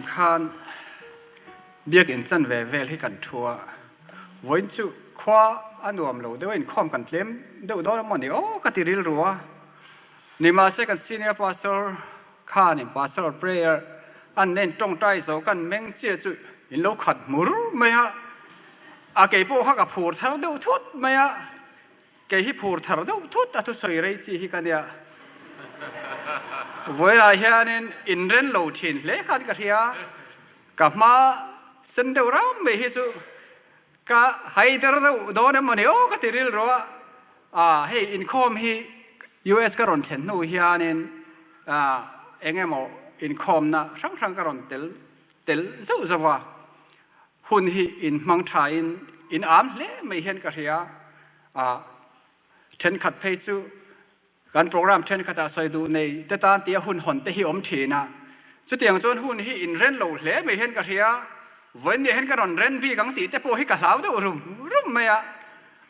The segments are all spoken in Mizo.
khan biakin chan ve vel hi kan thu a, vawiin chu khua a nuam lo deuh a, inkhawm kan tlem deuh dawn a maw ni aw ka ti rilru a. Nimahse kan senior pastor khanin pastor prayer an nen tawngtai zo kan meng chiah chu in lo khat hmur mai a, a kei pawh kha ka phur thar deuh thut mai a. Kei hi phur thar deuh thut a thusawi rei chi hi ka nia. Vawilah hianin inren lo thin hle khan ka hria. Ka hma sen deuh ram mai hi chu ka haider deuh dawn em mawni aw ka ti rilru a. Ah hei inkhawm hi US ka rawn thlen hnu hianin ah eng emaw inkhawmna hrang hrang ka rawn tel tel zauh zauh a. Hun hi in hmang tha in in am hle mai hian ka hria a, thenkhat phei chu kan program thenkhat ah sawi duh nei te tan tia hun hawn te hi awm thin a, chutiang chuan hun hi in ren lo hle mai hian ka hria, vawiin nih hian ka rawn ren bik ang tih te pawh hi ka hlau deuh rum rum mai a,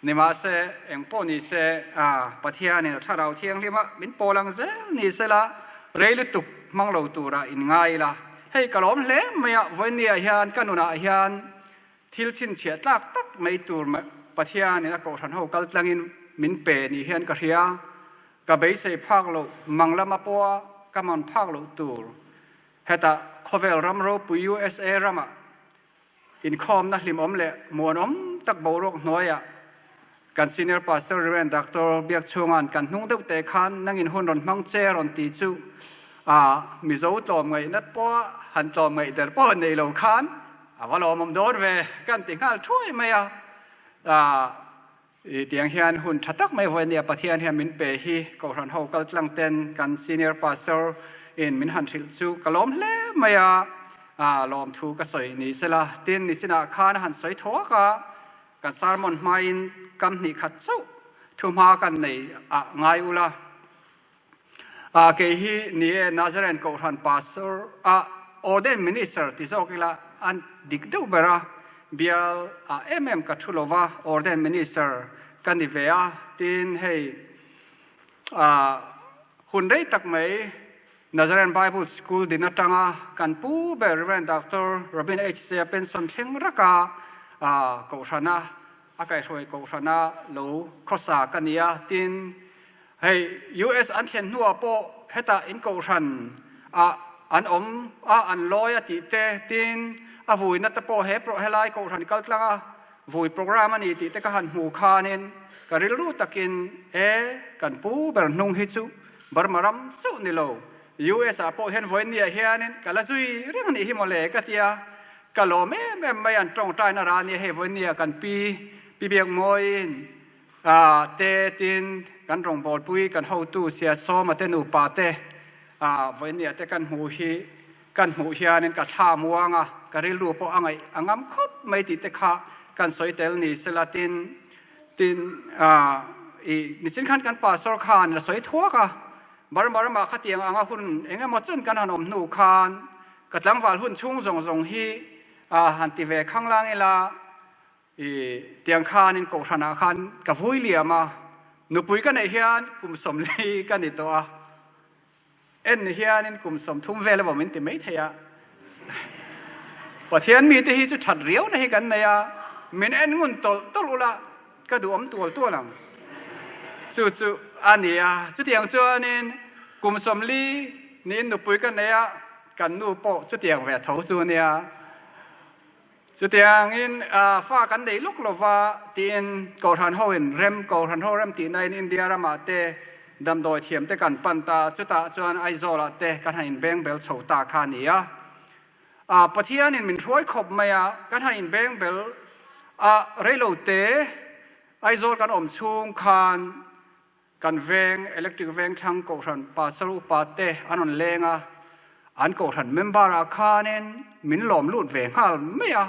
nimahse eng pawh ni se Pathian in a thlarau thianghlim a min pawl ang zel ni sela rei lutuk hmang lo tura in ngai ila, hei ka lawm hle mai a, vawiin nih ah hian ka nunah hian Thil chhinchhiah tlak tak mai tur Pathianin a kohhran ho kal tlangin min pe ni hian ka hria. Ka beisei phak loh mang lama pawha ka man phak loh tur hetah khawvel ram ropui USA ramah inkhawmna hlimawm leh muanawm tak boruak hnuaiah kan Senior Pastor Rev. Doctor Biakchhunga'n kan hnung deuh te khan nangin hun rawn hmang che rawn ti chu a Mizo tlawmngaihna pawha han tlawmngaih der pawh nei lo khan A va lawmawm dawn ve, kan ti nghal thuai mai a. I tiang hian hun tha tak mai vawi nia Pathian hian min pe hi Kohhran ho kal tlang ten kan Senior Pastor in min han hrilh chu ka lawm hle mai a, lawmthu ka sawi ni sela tin nichinah khan a han sawi thuak a, kan sermon hmain kam hnih khat chauh thu hma kan nei ah ngai ula. Kei hi ni e Nazarene Kohhran Pastor a Ordained Minister ti zawk ila an dik deuh ber a, bial ah em em ka thu lova Ordained Minister ka ni ve a, tin hei hun rei tak mai Nazarene Bible School din atanga kan pu ber Rev. Doctor Robin H. Seia pension thleng raka Kohhrana A kaihhruai kohhrana lo khawsa ka ni a, tin, hei US an thlen hnuah pawh hetah in kohhran ah an awm a, an lawi a tih te, tin, a vuina te pawh he helai kohhran kal tlang a vui program a ni tih te ka han hmu khanin ka rilru takin e kan pu ber hnung hi chu Burma ram chauh ni lo US ah pawh hian vawiin ni ah hianin ka la zui reng a nih hi mawle ka tia. Ka lawm em em mai an tawngtaina ra nia hei vawiin nia kan pi Pi Biakmawiin te tin kan rawngbawlpui kan hotu Sia Sawma te nupa te vawiin nia te kan hmuh hi kan hmuh hianin ka thla muang a ka rilru pawh a ngaih a ngam khawp mai tih te kha kan sawi tel ni sela tin tin i nichin khan kan pastor khan la sawi thuak a Burma ramah khatiang anga hun eng emaw chen kan han awm hnu khan Ka tlangval hun chhung zawng zawng hi han ti ve khanglang ila, i tiang khanin kohhranah khan ka vui liam a, nupui ka neih hian kum 40 ka ni tawh a, en hianin kum 30 vel emaw min ti mai thei a. Pathian mite hi chu that riauna hi kan nei a, min en ngun tawlh tawlh ula ka duhawm tual tual ang. Chu chu a ni a, chutiang chuanin kum 40 niin nupui ka nei a, kan nu pawh chutiang ve tho chu a nia. Chutiangin fa kan nei lawk lova tiin Kohhran hoin rem, Kohhran ho rem tihna in India ramah te damdawi thiam te kan pan ta, chutah chuan Aizawlah te kan han inbeng bel chho ta kha a ni a. Pathianin min hruai khawp mai a, kan han inbeng bel a, reilo te Aizawl kan awm chhung khan kan veng, electric veng thlang kohhran pastor upa te an rawn leng a, an kohhran member ah khanin min lawm lut ve nghal mai a,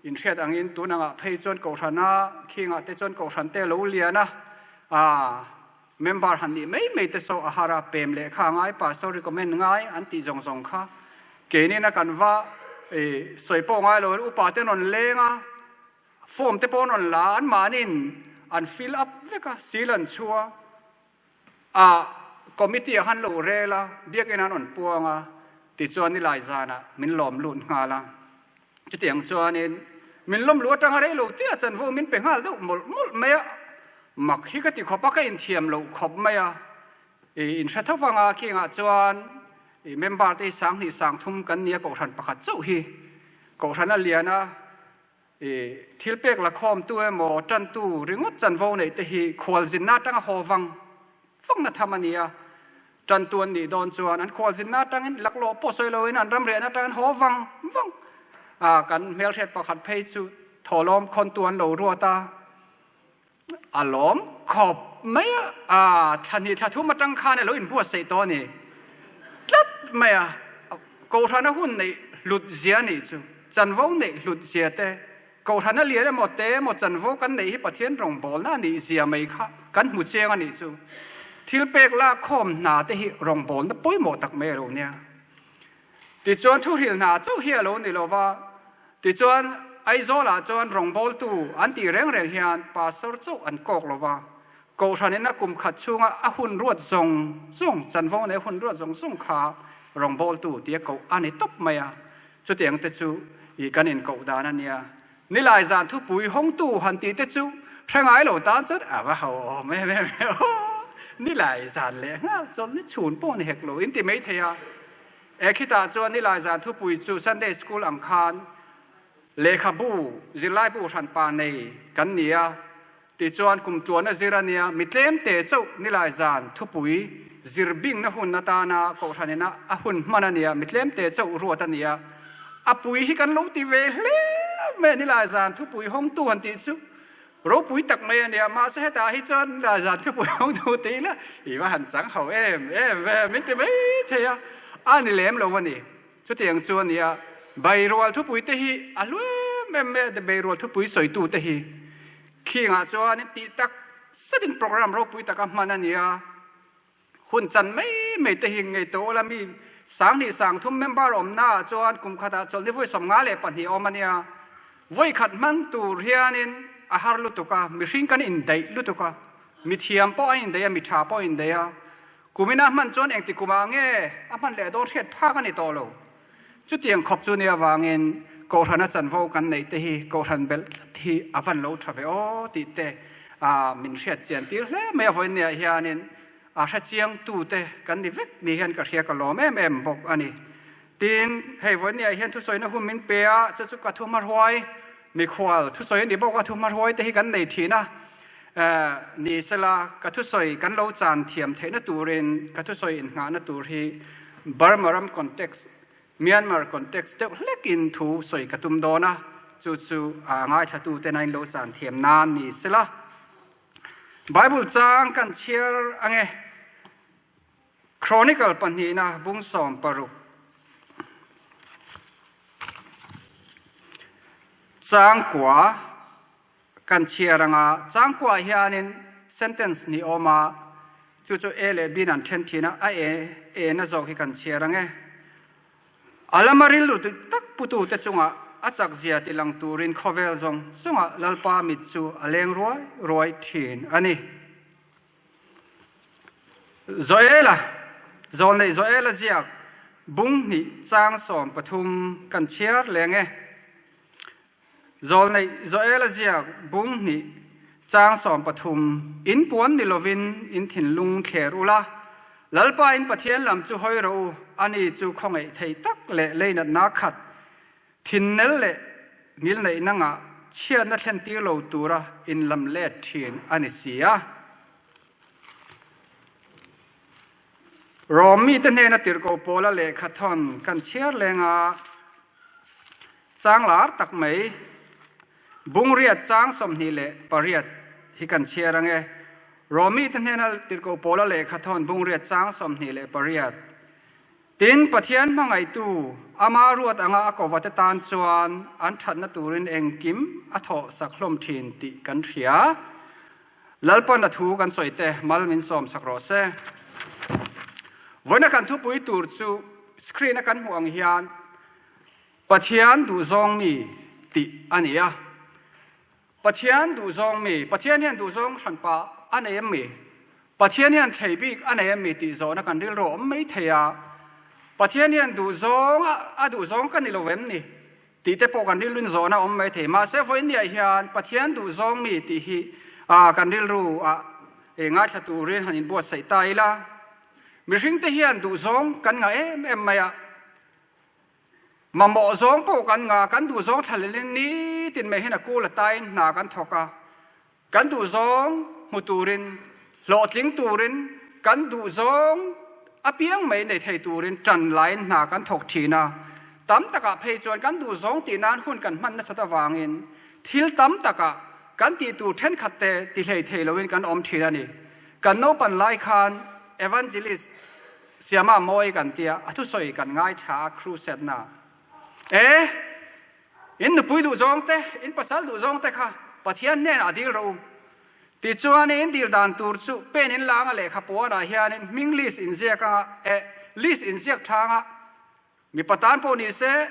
inhriat angin tun angah phei chuan kohhrana khingah te chuan kohhran te lo lian a, Member han nih mai mai te saw a har a, pem lehkha a ngai, pastor recommend ngai an tih zawng zawng kha keinin a kan va sawi pawh ngai lo in upa te an rawn leng a, form te pawh an rawn la a, anmahniin an fill up vek a, seal an chhu a, a committee ah khan lo rel a, biakinn an rawn puang a. Tichuan nilai zanah min lawm lut nghal a. Chutiang chuanin min lawm luh atanga rei lo tia chanvo min pe nghal deuh mawlh mawlh mai a, mak hi ka ti khawp a, ka inthiam loh khawp mai a. I inhre tho vanga khingah chuan i member te hi 2000 3000 kan nia kohhran pakhat chauh hi kohhran a lian a, i thil pek la khawmtu emaw tantu ringawt chanvo neih te hi khualzinna atanga haw vang vangna tham a ni a. Tantu an nih dawn chuan an khualzinna atangin laklawh pawh sawi loin an ramriahna atangin haw vang vang a, kan hmelhriat pakhat phei chu thawhlawm khawntu an lo ruat a. A lawm khawp mai a, a thla hnih thla thum atang khan a lo inbuatsaih tawh a ni tlat mai a. Kohhrana hun neih hlut zia nih chu chanvo neih hlut zia te, kohhrana lian emaw te emaw chanvo kan neih hi Pathian rawngbawlna a nih zia mai kha kan hmu chiang a nih chu. Thil pek lak khawm hna te hi rawngbawlna pawimawh tak mai a lo nia. Tichuan thuhril hna chauh hi a lo ni lo va, tichuan Aizawlah chuan rawngbawltu an tih reng reng hian pastor chauh an kawk lo va, Kohhranin a kum khat chhunga a hun ruat zawng zawng, chanvo nei hun ruat zawng zawng kha rawngbawltu tia koh a ni tawp mai a, chutiang te chu i kan inkoh dan a nia. Nilai zan thupui hawngtu han tih te chu hre ngai lo tan chuan a va ho awm em em e aw, nilai zan leh nghal chawlh ni chhun pawh ni hek lo in ti mai thei a. E khitah chuan nilai zan thupui chu Sunday School ang khan lehkhabu zirlaibu hranpa nei kan ni a, tichuan kum tluana zir a nia, mi tlemte chauh nilai zan thupui zir bingna hun atana kohhran ina a hun hman a nia, mi tlemte chauh ruat a nia, a pui hi kan lo ti ve hle mai a, nilai zan thupui hawngtu han tih chu Ropui tak mai a nia, mahse hetah hi chuan zan thupui hawng duh ti ila i va han chang ho em em ve min ti mai thei a, a ni lem lo a ni. Chutiang chu a nia, Beirual thupui te hi a hlu em em mai a, Beirual thupui sawitu te hi khingah chuan tih tak zetin program ropui taka hman a nia. Hun chan mai mai te hi ngei tawh ula mi 2000 3000 member awmna ah chuan kum khatah chawlhni vawi 52 a awm a nia. Vawi khat hmang tur hianin a har lutuk a, mihring kan indaih lutuk a, mi thiam pawh an indaih a, mi tha pawh an indaih a. Kumina hman chuan engti kumah nge a hman leh dawn hriat phak a ni tawh lo. Chutiang khawp chu nia vangin Kohhrana chanvo kan neih te hi Kohhran belh tlat hi a van lo tha ve aw tih te min hriat chian tir hle mai a vawinia hianin a hre chiang tu te kan ni vek ni hian ka hria ka lawm em em bawk a ni. Tin, hei vawinia hian thusawina hun min pe a, chu chu ka thu hmahruai mikhual thusawi a ni bawk a, thu hmahruai te hi kan nei thin a, ni sela ka thusawi kan lo chan thiam theihna turin ka thusawi inngahna tur hi Burma ram context, Myanmar context deuh hlekin thu sawi ka tum dawn a, chu chu a ngaithlatute na in lo chan thiam nan ni sela. Bible chang kan chhiar ange. Chronicle pahnihna bung 16. Chang kua Kan chhiar anga changkuah hianin sentence ni awm a, chu chu A leh B-in an then thin a, a E, E na zawk hi kan chhiar ang e. A lama rilru dik tak putute chungah a chakzia ti lang turin khawvel zawng zawngah Lalpa mit chu a leng ruai ruai thin a ni. Joela, Zawlneih Joela ziak bung hnih chang 13 kan chhiar leng e. Zawlneih Joel a ziak bung hnih chang 13, In puan ni lovin in thinlung thler ula, Lalpa in Pathian lam chu hawi rawh u, ani chu khawngaih thei tak leh leinatna khat, thinnel leh ngilneihna ngah chhiatna thlen tir lo tura in lam let thin a ni si a. Rom mite hnena tirhkoh pawla lehkha thawn kan chhiar leng a, Chang lar tak mai, bungriat chang 28 hi kan chhiar ang e. Romi te hnena tirhkoh pawla lehkha thawn bungriat chang 28. Tin, Pathian hmangaihtu, ama ruat anga a kova te tan chuan an thatna turin engkim a thawh sak hlawm thin tih kan hria. Lalpan a thu kan sawi te mal min sawm sak rawh se. Vawiina kan thupui tur chu screen a kan hmuh ang hian Pathian duhzawng mi tih a ni a. Pathian duhzawng mi, Pathian hian duhzawng hranpa a nei em mi? Pathian hian thlei bik a nei em mi tih zawhna kan rilru a awm mai thei a. Pathian hian duhzawng a duhzawng ka ni lo em ni tih te pawh kan rilruin zawhna awm mai thei. Mahse vawinia hian Pathian duhzawng mi tih hi kan rilru ah ngaithla turin han inbuatsaih ta ila. Mihringte hian duhzawng kan ngah em em mai a. Mamawh zawng pawh kan ngah, kan duhzawng thlalelin nitin mai hian a kul a tain hna kan thawk a. Kan duhzawng hmu turin, hlawhtling turin, kan duhzawng apiang mai nei thei turin ṭan laiin hna kan thawk ṭhin a. Tam takah phei chuan kan duhzawng tih nan hun kan hman nasat avangin thil tam takah kan tih tur ṭhenkhat te ti hlei thei loin kan awm ṭhin a ni. Kan naupan lai khan Evangelist Siama mawi kan tia, a thusawi kan ngaithla a crusade na. E, in nupui duh zawng te, in pasal duh zawng te kha Pathian hnenah dil rawh u. Tichuan in dil dan tur chu pen in langa lehkha puanah hianin hming list in ziak anga, e, list in ziak thlang a, Mipa tan pawh ni se,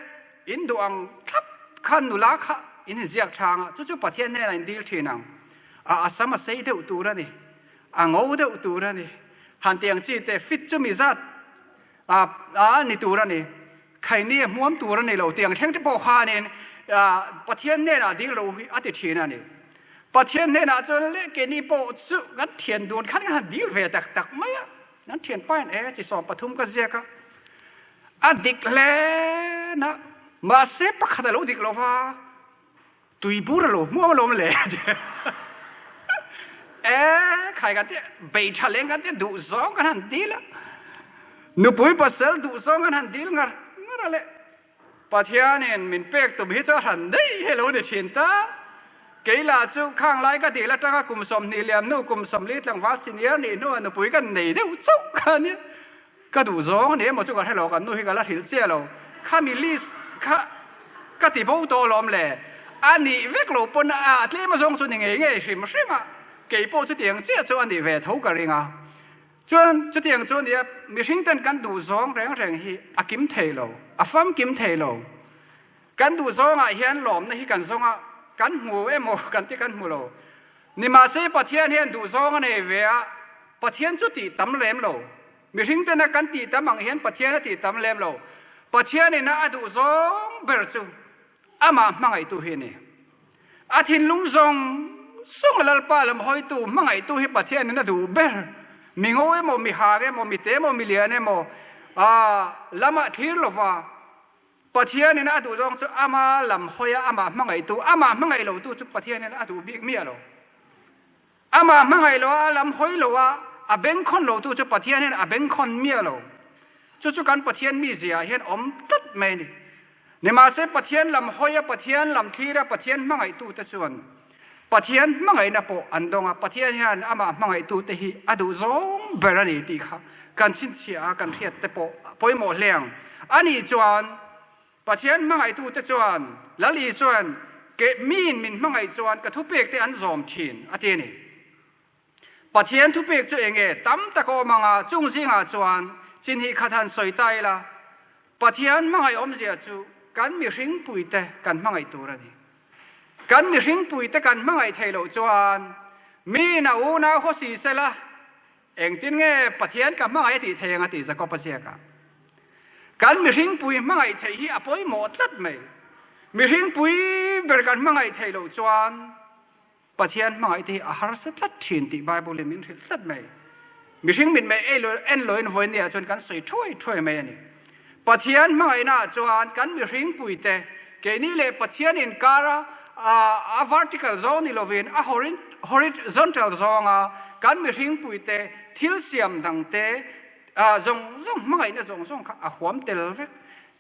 in duh ang thlap khan nula kha in inziak thlang a, chu chu Pathian hnenah in dil thin ang. A asam a sei deuh tur a ni, a ngo deuh tur a ni, han ti ang chi te fit chu mi zat a a ni tur a ni, khaini a hmuam tur a ni lo tih ang thleng te pawh khanin Pathian hnenah dil ro hi a ti thin a ni. Pathian hnenah chuan leh keini pawh chu kan thian dun khan kan han dil ve tak tak mai a. Nan thianpa in e chi 13 ka ziak a, a dik hle na, mahse pakhat a lo dik lova, tuibur a lo hmuam alawm le. E khai kan te bei tha leng kan te duh zawng kan han dil a, nupui pasal duh zawng kan han dil ngar ngar a le. Pathianin min pek tum hi chu a hran daih hi a lo ni thin ta. Kei lah chu khang lai ka dil atanga kum 20 liam hnu kum 40 tlangval senior nih hnuah nupui kan nei deuh chauh kha ania. Ka duh zawng a ni emaw chu ka hre lo, kan nu hi ka la hrilh chiah lo. Khami list kha ka ti bo tawh alawm le. A nih vek lo pawn a tlem azawng chu ni ngei ngei hrim hrim a, kei pawh chutiang chiah chu a nih ve tho ka ring a. Chuan chutiang chu nia, mihring ten kan duh zawng reng reng hi a kim thei lo, a famkim thei lo. Kan duh zawngah hian lawmna hi kan zawng a, kan hmu emaw kan ti kan hmu lo. Nimahse Pathian hian duh zawng a nei ve a, Pathian chu tih tam lem lo. Mihring tena kan tih tam ang hian Pathian a tih tam lem lo. Pathianin a duh zawng ber chu amah hmangaihtu hi a ni. A thinlung zawng zawng a Lalpa lam hawitu, hmangaihtu hi Pathianin a duh ber. Mi ngo emaw, mi hang emaw, mi te emaw, mi lian emaw, lamah thlir lova Pathianin a duh zawng chu ama lam hawia amah hmangaihtu, amah hmangaih lotu chu Pathianin a duh bik miah lo. Amah hmangaih lo a, a lam hawi lo a, a bengkhawn lotu chu Pathian hian a bengkhawn miah lo. Chu chu kan Pathian mizia ah hian awm tlat mai a ni. Nimahse Pathian lam hawi a, Pathian lam thlir a, Pathian hmangaihtute chuan Pathian hmangaihna pawh an dawng a, Pathian hian amah hmangaihtute hi a duh zawng ber a ni tih kha kan chhinchhiah a, kan hriat te pawh a pawimawh hle ang. Ani chuan Pathian hmangaihtute chuan Lal Isua'n ke miin min hmangaih chuan ka thupekte an zawm thin a ti a ni. Pathian thupek chu enge tam tak a awm anga chung zingah chuan chin hi khat han sawi ta ila, Pathian hmangaih awmzia chu kan mihringpuite kan hmangaih tur a ni. Kan mihringpuite kan hmangaih theih loh chuan miin a unau haw si sela, Engtin nge Pathian ka hmangaih a tih thei ang a ti Jakob a ziak a. Kan mihringpui hmangaih theih hi a pawimawh tlat mai. Mihringpui ber kan hmangaih theih loh chuan Pathian hmangaih te hi a harsa tlat thin tih Bible in min hrilh tlat mai. Mihring mitmei ei lo en loin vawiin ah chuan kan sawi thuai thuai mai a ni. Pathian hmangaihna ah chuan kan mihringpui te keini leh Pathian inkar a a vertical zawng ni lovin a horizontal zawnga kan mihringpui te thil siam dang te zawng zawng hmangaihna zawng zawng kha a huam tel vek.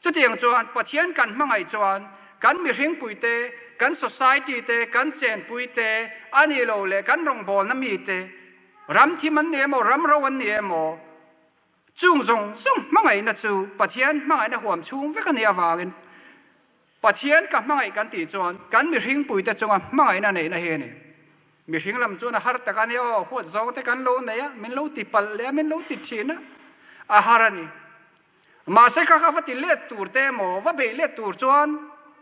Chutiang chuan Pathian kan hmangaih chuan kan mihringpui te, kan society te, kan chenpui te, a nih loh leh kan rawngbawlna mi te, ram thim an ni emaw, ram ro an ni emaw, Chung zawng zawng hmangaihna chu Pathian hmangaihna huam chhung vek a nih avangin Pathian ka hmangaih kan tih chuan kan mihringpuite chunga hmangaihna neihna hi a ni. Mihring lam chuan a har tak a ni aw, huat zawngte kan lo nei a, min lo ti palh leh a, min lo ti thin a, a har a ni. Mahse kha kha va ti let tur te emaw, va beih let tur chuan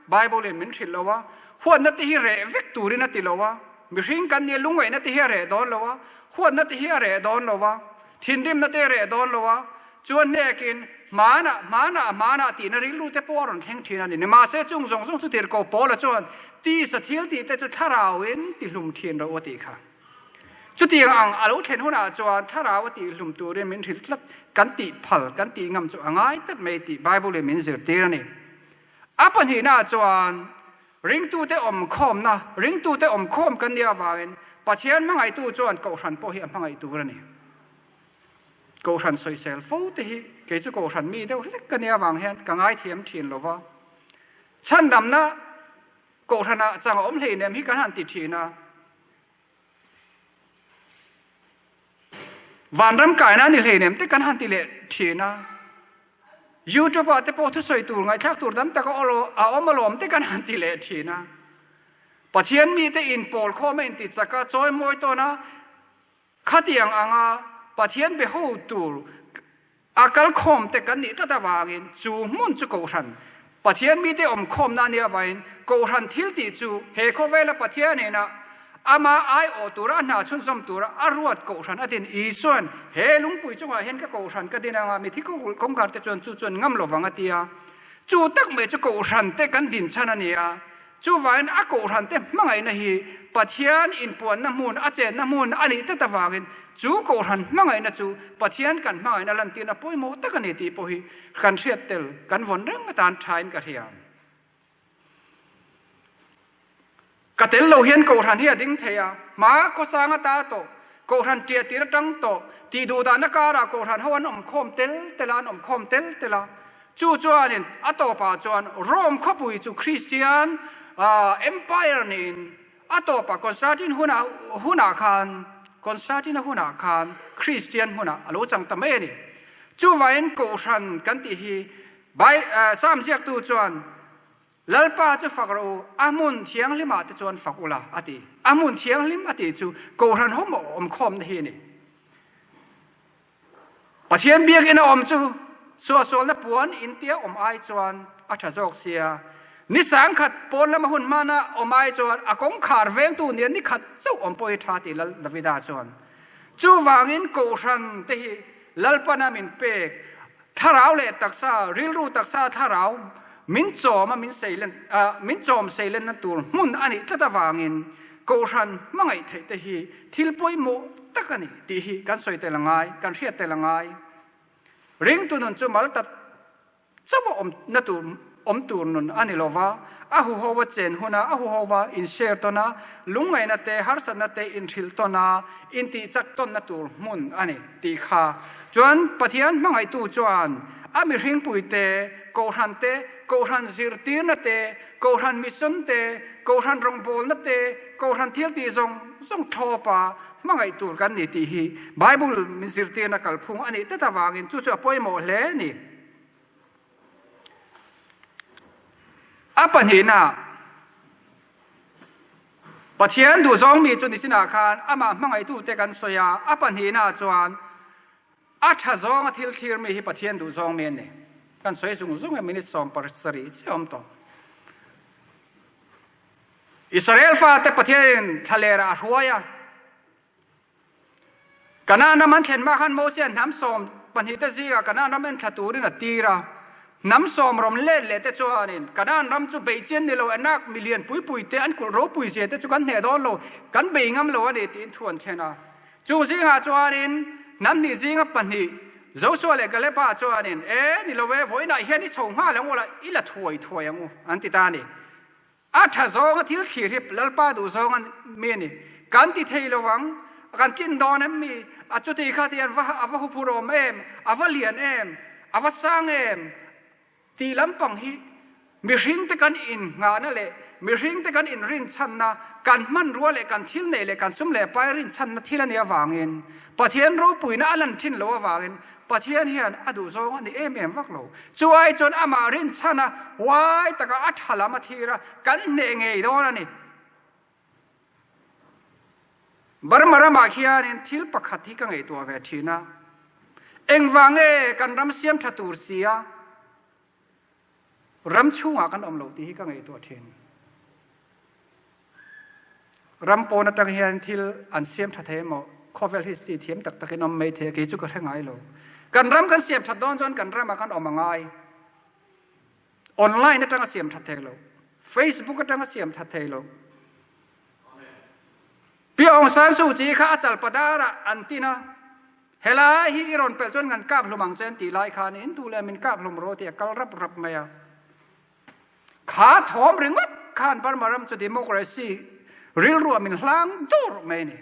Bible in min hrilh lo a, huatna te hi reh vek turin a ti lo a, mihring kan nia lungngaihna te hi a reh dawn lo a, huatna te hi a reh dawn lo a, thinrimna te a reh dawn lo a, chuan hnekin. Hmanah, hmanah, hmanah tihna rilru te pawh a rawn thleng thin a ni. Nimahse chung zawng zawng chu tirhkoh Paula chuan tisa thil tih te chu thlarauin tihlum thin rawh u a tih kha. Chutiang ang a lo thlen hunah chuan thlarau a tihhlum turin min hrilh tlat, kan tih phal, kan tih ngam chu a ngai tlat mai tih Bible-in min zirtir a ni. A pahnihnaah chuan ringtute awmkhawmna, ringtute awmkhawm kan nih avangin Pathian hmangaihtu chuan Kohhran pawh hi a hmangaih tur a ni. Kohhran sawisel fo te hi kei chu Kohhran mi deuh hlek ka nih avang hian ka ngaithiam thin lo va. Chhandamna Kohhranah chang a awm hleinem hi kan han ti thin a. Vanram kaina ni hleinem te kan han ti leh thin a. YouTube ah te pawh thusawi tur ngaihthlak tur tam tak a awm alawm te kan han ti leh thin a. Pathian mite inpawl khawm a inti chak a, chawimawi tawn a, Khatiang anga Pathian be ho tur a kalkhawm te kan nih tlat avangin chu hmun chu Kohhran, Pathian mite awmkhawmna a nih avangin Kohhran thil tih chu he khawvela Pathian ina ama aiawh tura a hna chhunzawm tura a ruat Kohhran a din. Isuan he lungpui chungah hian ka Kohhran ka din anga mithi kawngkhar te chuan chu chuan ngam lovang a ti a. Chu tak mai chu Kohhran te kan din chhan a ni a. Chuvangin a kohhrante hmangaihna hi Pathian inpuanna hmun, a chenna hmun a nih tlat avangin chu kohhran hmangaihna chu Pathian kan hmangaihna lantirna pawimawh tak a ni tih pawh hi kan hriat tel, kan vawn reng atan thain ka hria. Ka tel lo hian kohhran hi a ding thei a, hma khawsang ata tawh, kohhran ṭiah tir atang tawh tih duhdahna karah kohhran ho an awmkhawm tel tel a, an awmkhawm tel tel a. Chu chuanin a tawpah chuan Rome khawpui chu Kristian Empire niin a tawpah Constantine hunah hunah khan Constantine hunah khan Kristian hmunah a lo chang ta mai a ni. Chuvangin Kohhran kan tih hi Psalm ziaktu chuan Lalpa chu fak rawh u, a hmun thianghlimah te chuan fak ula a ti. A hmun thianghlim a tih chu Kohhran hawm awmkhawmna hi a ni. Pathian biakinn a awm chu suahsualna puan intia awm ai chuan a tha zawk sia. Ni sangkhat pawn lama hun hmana awm ai chuan a kawngkhar vengtu nia ni khat chauh awm pawh hi tha ti Lal Davida chuan. Chuvangin Kohhran te hi Lalpana min pek thlarau leh taksa, rilru taksa thlarau min chawm a min seilen min chawm seilenna tur hmun a nih tlat avangin Kohhran hmangaih theih te hi thil pawimawh tak a ni tih hi kan sawi tel a ngai, kan hriat tel a ngai. Ringtu nun chu mal tat chauh a awmna tur awm tur nun a ni lova, a huho a chen huna a huho a inshare tawn a, lungngaihna te harsatna te inhrilh tawn a, intihchak tawnna tur hmun a ni tih kha chuan Pathian hmangaihtu chuan a mihringpui te, Kohhran te, Kohhran zirtirna te, Kohhran mission te, Kohhran rawngbawlna te, Kohhran thil tih zawng zawng thlawpa hmangaih tur kan ni tih hi Bible min zirtirna kalphung a nih tlat avangin chu chu a pawimawh hle a ni. A pahnihna, Pathian duhzawng mi chu nichinah khan amah hmangaihtute kan sawi a, a pahnihna chuan a tha zawnga thil thlir mi hi Pathian duhzawng mi a ni. Kan sawi zung zung e, minute 70 chiah awm tawh. Israel fate Pathianin thlalerah a hruai a. Kanaan ram an thlen hma khan Mosia'n hnam 12 te zingah Kanaan ram en thla turin a tir a. Hnam sawm rawm let leh te chuanin Kanaan ram chu bei chian ni lo enak milian pui pui te an kulh ropui zia te chu kan hneh dawn lo, kan bei ngam lo a ni tiin thu an thlen a. Chung zingah chuanin hnam hnih zinga pahnih Joshua leh Kaleba chuanin, E, ni lo e, vawiinah hian i chho nghal ang u la, i la thuai thuai ang u, an ti ta a ni. A tha zawnga thil thlir hi Lalpa duh zawnga mi a ni. Kan ti thei lo ang, kan tlin dawn em mi? A chuti kha ti an va a va huphur awm em? A va lian em? A va sang em? Tih lampang hi mihringte kan innghahna leh mihringte kan inrinchhanna, kan hmanrua leh kan thil neih leh kan sum leh pai rinchhanna thil a nih avangin Pathian ropuina a lan thin loh avangin Pathian hian a duh zawng a ni em em vak lo. Chu ai chuan amah rinchhan a, huai taka a tha lam a thlir a, kan hneh ngei dawn a ni. Burma ramah khianin thil pakhat hi ka ngaihtuah ve thin a, engvang nge kan ram siam tha tur si a, ram chhungah kan awm loh tih hi ka ngaihtuah thin. Ram pawn atang hian thil an siam tha thei emaw, khawvel history thiam tak takin awm mai thei a, kei chu ka hre ngai lo. Kan ram kan siam that dawn chuan kan ramah kan awm a ngai. Online atanga siam that thei lo. Facebook atanga siam that thei lo. Pi Aung San Suu Kyi kha a chal padar ah an tin a, helai hi i rawn pelh chuan kan kap hlum ang che an tih lai khan in tu le min kap hlum rawh tih a kal rap rap mai a. Kha thawm ringawt khan Burma ram chu democracy rilruah min hlang dur mai a ni.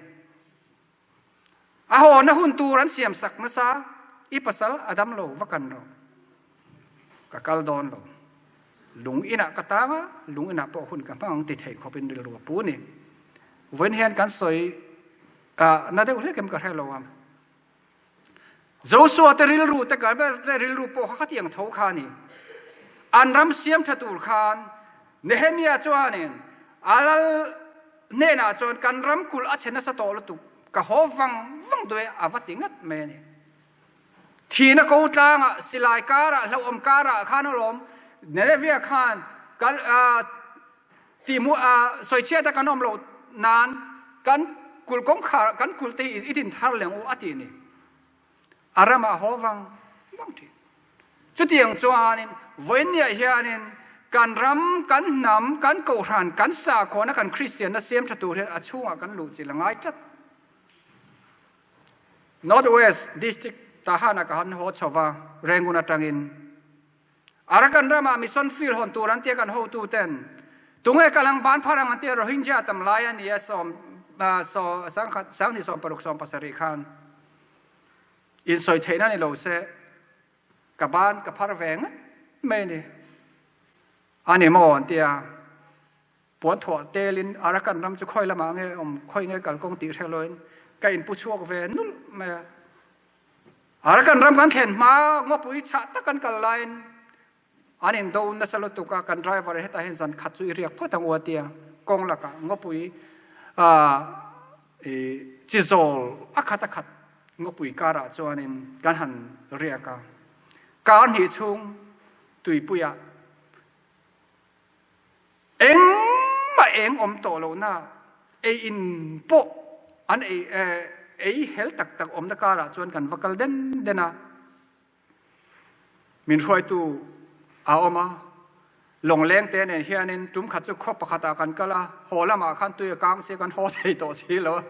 A hawna hun tur an siam sak nasa, i pasal a dam lo va kan rawh. Ka kal dawn lo. Lung inah ka tang a, lung inah pawh hun ka hmang ang ti thei khawpin rilru a pu a ni. Vawiin hian kan sawi na deuh hlek em ka hre lo a. Joshua te rilru te Gabriel te rilru pawh kha khatiang tho kha a ni. An ram siam tha tur khan Nehemia chuanin a lal hnenah chuan kan ram kulh a chhe nasa tawh lutuk, ka haw vang vang duh e a va ti ngat mai a ni. Thihna ko tlangah silai karah hlauhawm karah khan alawm Nehemia khan kan tihmuh sawichhiat a kan awm loh nan kan kulh kawngkhar kan kulh te hi i din thar leng u a ti ni. A ramah haw vang vang thin. Chutiang chuanin vawiinniah hianin kan ram, kan hnam, kan kohhran, kan sakhuana, kan Kristianna siam tha tur hian a chhungah kan luh chilh a ngai tlat. North West District Tahan-ah ka han haw chho va, Rangoon atangin. Arakan ramah mission field hawn tur an tia kan hotu ten tunge kalang ban pharang an tia Rohingya tam lai a nia sawm sangkhat sanghnih 60 70 khan in sawi theihna ni lo se ka ban ka phar ve ngat mai ni ani maw an tia puan thuah telin Arakan ram chu khawi lamah nge awm khawi nge kalkawng tih hre loin ka in pu chhuak ve nulh mai a. Arakan ram kan thlen hma ngawpui chhah tak kan kal laiin an in do nasa lutuk a, kan driver hetah hian zan khat chu i riak phawt ang u a tia, kawng lakah ngawpui chi zawl a khat a khat ngawpui karah chuanin kan han riak a, kar hnih chhung tuipuiah Engmah eng awm tawh lohna ei in pawh an ei ei hel tak tak awmna karah chuan kan va kal den den a. Min hruaitu a awm a, lawngleng te nen hianin tum khat chu khua pakhatah kan kal a, haw lamah khan tui a kang si a kan haw thei tawh si lo a,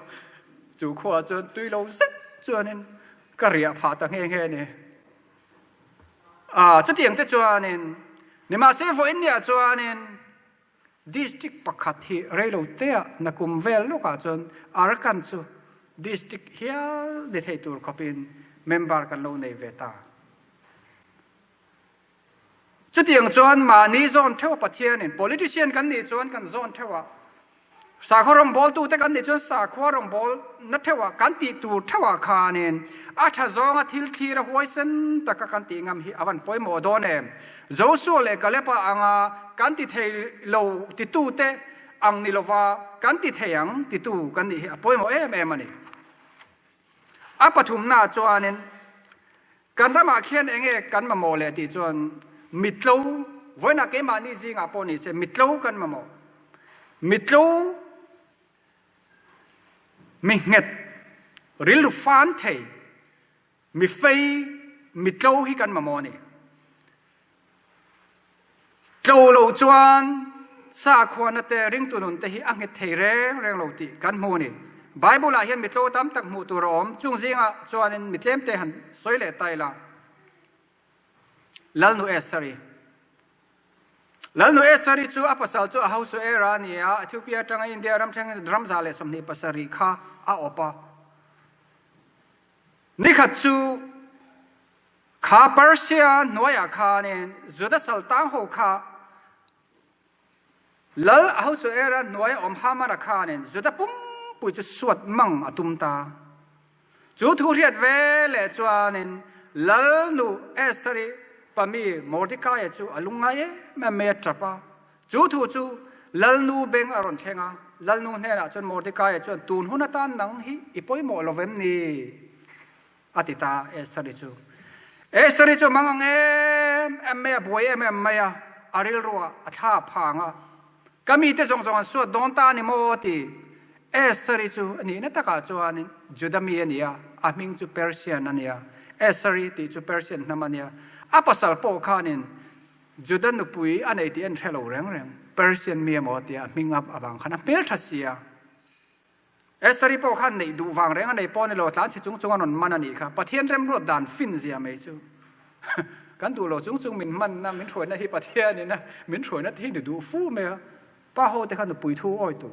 chu khuaah chuan tui lo zet chuanin ka riah phah ta nghe nghe a ni. Chutiang te chuanin nimahse vawiinniah chuanin district pakhat hi reilo teah nakum vel lawkah chuan Arakan chu district hial ni thei tur khawpin member kan lo nei ve ta. Chutiang chuan mahni zawn theuh a Pathianin politician kan nih chuan kan zawn theuh a, Sakhaw rawngbawltute kan nih chuan sakhua rawngbawlna theuhah kan tih tur theuhah khanin a tha zawnga thil thlir a huaisen taka kan tih ngam hi a van pawimawh dawn em? Joshua leh Kaleba anga kan ti thei lo titute ang ni lova kan ti thei ang titu kan nih hi a pawimawh em em a ni. A pathumnaah chuanin Kan ramah khian enge kan mamawh leh tih chuan mitlo, vawiinah keimahni zingah pawh ni se mitlo kan mamawh. Mitlo, mi nghet, rilru fan thei, mi fei, mitlo hi kan mamawh a ni. Tlo lo chuan sakhuana te ringtu nun te hi a nghet thei reng reng lo tih kan hmu a ni. Bible ah hian mitlo tam tak hmuh tur a awm. Chung zingah chuanin mi tlemte han sawi leh ta ila. Lalnu Esther-i. Lalnu Esther-i chu a pasal chu Ahasuera a ni a, Ethiopia atanga India ram thleng ram 127 kha a awp a. Nikhat chu Kha Persia hnuaiah khanin Juda saltang ho kha lal Ahasuera hnuaia awm Hamana khanin Juda pumpui chu suat mang a tum ta. Chu thu hriat ve leh chuanin lal nu Esther-i pami Mordekaia chu a lungngai em em mai a tap a. Chu thu chu lalnu beng a rawn thleng a, lalnu hnenah chuan Mordekaia chuan tun hun atan nang hi i pawimawh lo vem ni? A ti ta Esther-i chu. Esther-i chu mang ang em em mai a, buai em em mai a, a rilruah a thla a phang a. Ka mite zawng zawng an suat dawn ta a ni maw? ti. Esther-i chu a nihna takah chuanin Juda mi a ni a, a hming chu Persian a ni a. Eseri tih chu Persian hnam a nia. A pasal pawh khanin Juda nupui a nei tih an hre lo reng reng. Persian mi emaw tia a hming up avang khan a hmeltha si a. Eseri pawh khan neih duh vang reng a nei pawh a ni lo, tlan chhe chung chung a rawn man a nih kha. Pathian remruat dan fin zia mai chu. Kan duh lo chung chung min hmanna, min hruaina hi Pathianin a min hruaina te hi ni duh fu mai a. Pa ho te kha nupui thu awi tur.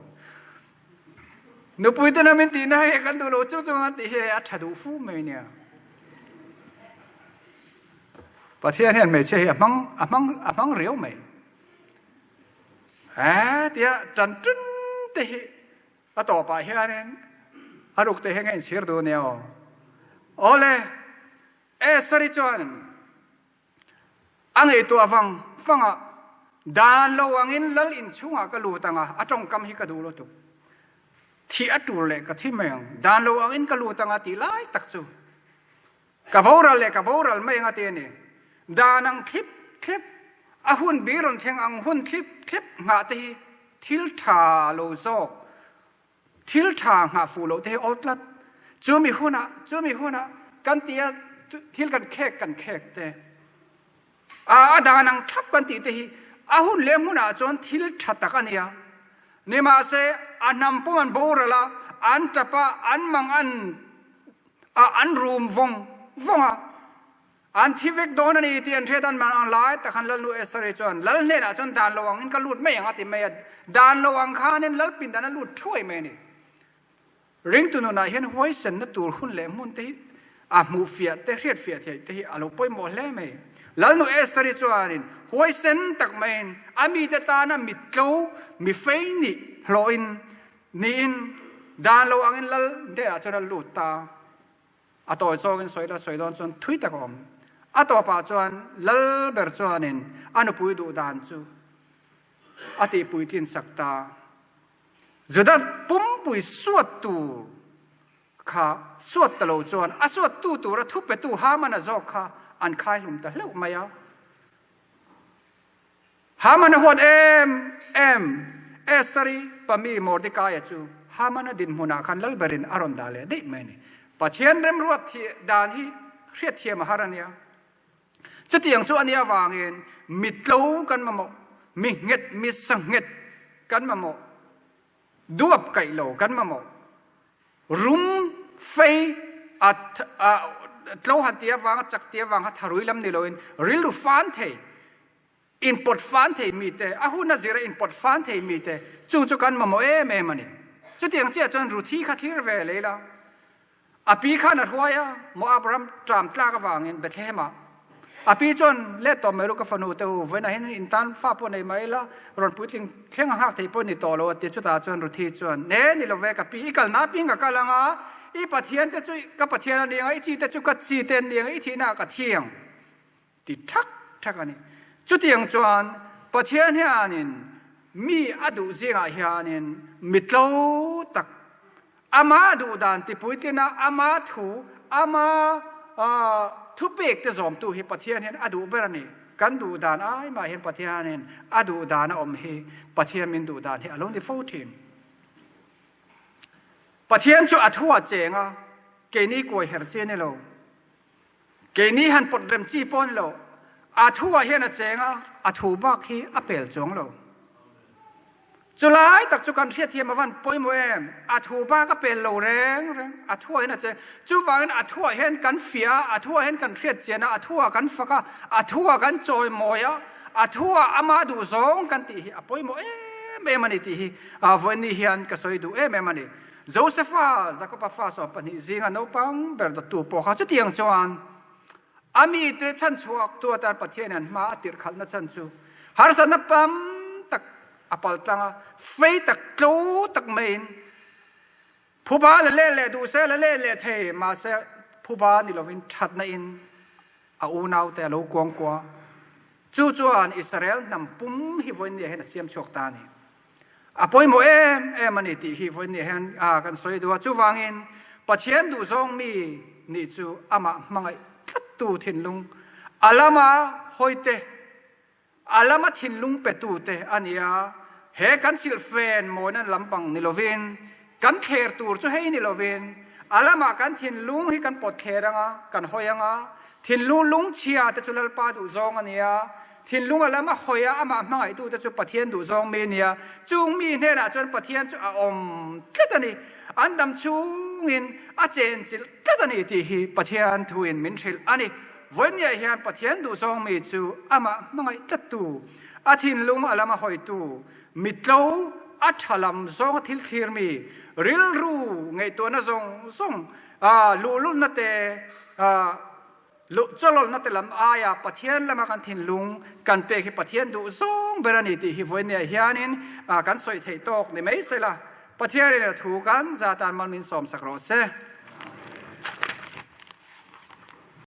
Nupui tena min tihna hi kan duh lo chung chung an tih hi a tha duh fu mai nia. Pathian hian hmeichhia hi a hmang a hmang a hmang riau mai. Eh tia tan tun te hi a tawpah hianin a ruk te hi nge inchhir duh nia aw. Awle, Esther-i chuan A ngaihtuah vang vang a, Dan lo angin lal inchhungah ka lut ang a, a tawngkam hi ka duh lutuk. Thih a tur leh ka thi mai ang, dan lo angin ka lut ang a tih lai tak chu ka boral leh ka boral mai ang a ti a ni. Dan ang thlip thlep, a hun bi rawn thleng ang hun thlip thlep nghah te hi thil tha lo zawk Thil ṭha nghah fuh loh te hi awl tlat. Chumi hunah, chumi hunah kan ti a, thil kan khek kan khek te, a a dan ang thlap kan tih te hi a hun leh hmunah chuan thil ṭha tak a nia. Nimahse, a hnam pum an boral a, an ṭap a, an mang an a, an rum vawng vawng a. An thi vek dawn a ni tih an hriat an man ang lai tak khan Lalnu Esther-i chuan Lal hnenah chuan dan lo angin ka lut mai ang a ti mai a, dan lo ang khanin Lal pindan a lut thuai mai a ni. Ringtu nunah hian huaisenna tur hun leh hmun te hi a hmuh fiah te, hriat fiah theih te hi a lo pawimawh hle mai. Lalnu Esther-i chuanin huaisen tak maiin a mite tana mittlo, mifei nih hlawhin niin dan lo angin Lal hnenah chuan a lut ta. A tawi zawngin sawi la sawi dawn chuan thui tak a awm. A tawpah chuan lal ber chuanin a nupui duh dan chu a tihpuitlin sak ta. Juda pumpui suat tur kha suat ta lo chuan a suattu tura thupetu Hamana zawk kha an khaihlum ta hleuh mai a. Haman a huat em em. Esther-i pami Mordekaia chu Haman-a dinhmunah khan lal berin a rawn dah leh daih mai a ni. Pathian remruat dan hi hriatthiam a har a nia. Chutiang chu a nih avangin mi tlo kan mamawh, mi nghet, mi sanghet kan mamawh, duap kaih lo kan mamawh, rum, fei, a tlo han ti avanga chak ti avanga tharui lam ni loin rilru fan thei inpawt fan thei mite, a hun a zira inpawt fan thei mite, chung chu kan mamawh em em a ni. Chutiang chiah chuan Ruthi kha thlir ve lei la. A pi khan a hruai a, Moab ram ṭam tlak avangin Bethlehem-ah. A pi chuan, Let tawh mai ru ka fanu te u, vawiinah hian in tan fa pawh nei mai la, rawn puitling thleng a nghak thei pawh ni tawh lo a ti. Chutah chuan Ruthi chuan, Ne ni lo ve ka pi, i kalna apiang ka kal ang a, i Pathian te chu ka Pathian a ni ang a, i chi te chu ka chi te an ni ang a, i thihna ah ka thi ang. Ti thak thak a ni. Chutiang chuan Pathian hianin mi a duh zingah hianin mi tlo tak, ama duhdan tipuitlina ama thu, ama thupek te zawmtu hi Pathian hian a duh ber a ni. Kan duhdan ai mah hian Pathianin a duhdan a awm hi Pathian min duhdan hi a lo ni fo thin. Pathian chu a thu a cheng a, keini kuai her chi a ni lo. Keini han pawt rem chi pawh a ni lo. A thu ah hian a cheng a, a thu bak hi a pel chuang lo. Chulai tak chu kan hriatthiam a van pawimawh em? A thu bak a pel lo reng reng, a thu ah hian a cheng. Chuvangin a thu ah hian kan fiah a, a thu ah hian kan hriatchian a, a thu ah kan fak a, a thu ah kan chawimawi a, a thu ah ama duh zawng kan tih hi a pawimawh em em a ni tih hi vawiin hian ka sawi duh em em a ni. Josefa, Jakoba fa 12 zinga naupang ber dawttu pawh kha chutiang chuan a mite chhanchhuaktu atan Pathianin an hma a tirhkhalhna chhan chu harsatna pam tak a paltlang a, fei tak tlo tak maiin phuba la let leh duh se la let leh thei, mahse phuba ni lovin thatna in a unaute a lo kuangkua. Chu chuan Israel hnam pum hi vawiin hian a siam chhuak ta a ni. A pawimawh em em a ni tih hi vawiin hian kan sawi duh a. Chuvangin Pathian duhzawng mi nih chu amah hmangaih tlattu thinlung, a lama hawite, a lama thinlung petute a ni a. He kan silhfen mawina lampang ni lovin, kan thler tur chu hei ni lovin, A lamah kan thinlung hi kan pawt thler anga, kan hawi anga, thinlung lungchhia te chu Lalpa duhzawng a nia, thinlung a lama hawi a amah hmangaihtu te chu Pathian duhzawng mi a nia, chung mi hnenah chuan Pathian chu a awm tlat a ni, an dam chungin a chenchilh tlat a ni tih hi Pathian thuin min hrilh a ni. Vawinia hian Pathian duhzawng mi chu amah hmangaih tlattu, a thinlung a lama hawitu, mitlo, a tha lam zawnga thil thlir mi, rilru ngaihtuahna zawng zawng, luhlulna te, chawlawlna te lam aia Pathian lama kan thinlung kan pek hi Pathian duh zawng ber a ni tih hi vawinia hianin kan sawi theih tawk ni mai sela. Pathianin a thu kan za tan mal min sawmsak rawh se.